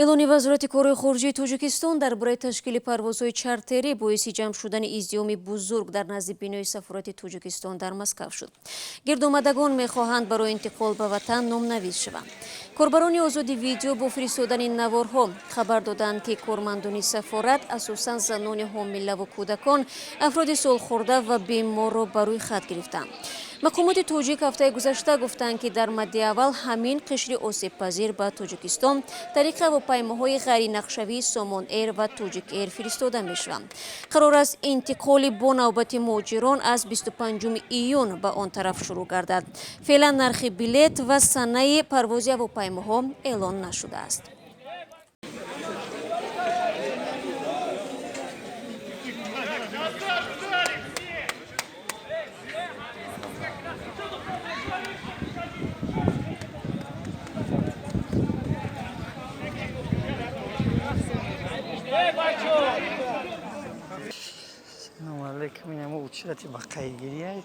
Эълони Вазорати корҳои хориҷии Тоҷикистон дар бораи ташкили парвозҳои чартерӣ боиси ҷамъ шудани издиҳоми бузург дар назди бинои сафорати Тоҷикистон дар Москав шуд. Гирдомадагон мехоҳанд барои интиқол ба ватан номнавис шаванд. Корбарони Озоди Видео бо фиристодани наворҳо хабар доданд, ки кормандони сафорат асосан занони ҳомилаву кӯдакон, афроди солхӯрда ва беморро ба рӯй хат гирифтанд. Мақомоти тоҷик ҳафтаи гузашта гуфтанд, ки дар мадди аввал ҳамин қишри осебпазир ба Тоҷикистон тариқи ҳавопаймоҳои ғайринақшавии Сомон Эйр ва Тоҷик Эйр фиристода мешаванд. Қарор аст, интиқоли бо навбати муҳоҷирон аз 25 июн ба он тараф шурӯъ гардад. Феълан нархи билет ва санаи парвози ҳавопаймоҳо эълон нашудааст. Салому алейкум. Инам очереди ба қайдгирӣ.